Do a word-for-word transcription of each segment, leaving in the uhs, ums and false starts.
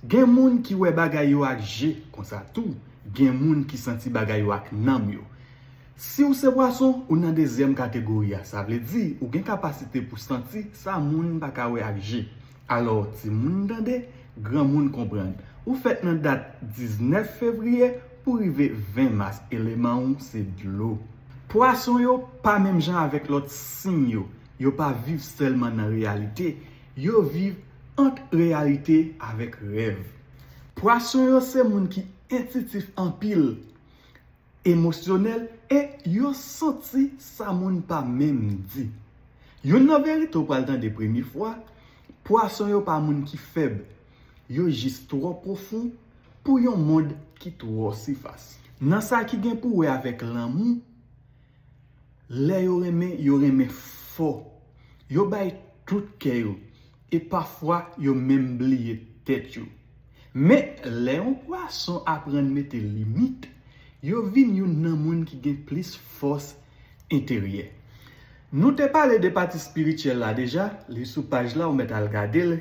Gen moun ki wè bagay yo ak je, konsa tou, gen moun ki santi bagay yo ak nanm yo. Si w se pwason, ou nan dezyèm kategori a. Sa vle di, ou gen kapasite pou santi sa moun pa ka wè ak je. Alò, timoun tande, granmoun konprann. Ou fèt nan dat diznèf fevriye pou rive ven mas, eleman w se dlo. Pwason yo pa menm jan avèk lòt siy yo. Yo pa viv sèlman nan reyalite, yo viv ant reyalite avèk rèv. Pwason yo se moun ki entitif anpil, emosyonèl, e yo santi sa moun pa menm di. Youn nan verite w pral tande premye fwa, pwason yo pa moun ki fèb, yo jis twò pwofon pou yon mond ki twò sifas. Nan sa ki gen pou wè avèk lanmou, lè yo renmen, yo renmen fò. Yo bay tout kè yo, e pafwa yo menm bliye tèt yo. Men, lè yon pwason aprann mete limit, yo vin youn nan moun ki gen plis fòs enteryè. Nou te pale de pati espirityèl la deja, li sou paj la, ou mèt al gade l.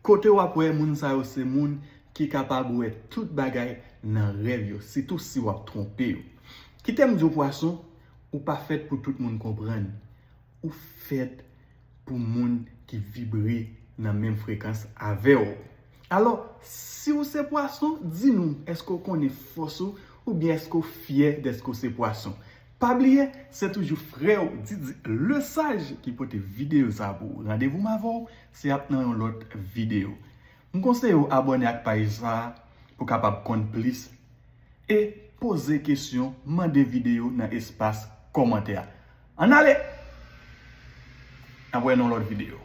Kote w ap wè moun sa yo se moun ki kapab wè tout bagay nan rèv yo, sitou si w ap twonpe yo. Kite m di w pwason, ou pa fèt pou tout moun konprann. Ou fèt pou moun ki vibre nan menm frekans avè w. Alò, si w se pwason, di nou, èske w konnen fòs ou, oubyen èske w fyè dèske w se pwason? Pa bliye, se toujou frè w Didi Lesage ki pote videyo sa pou ou. Randevou m avè w, se ap nan yon lòt videyo. M konseye w abòne ak paj sa pou kapab konn plis e poze kesyon, mande videyo nan espas kòmantè a. Ann ale! N ap wè nan lòt videyo.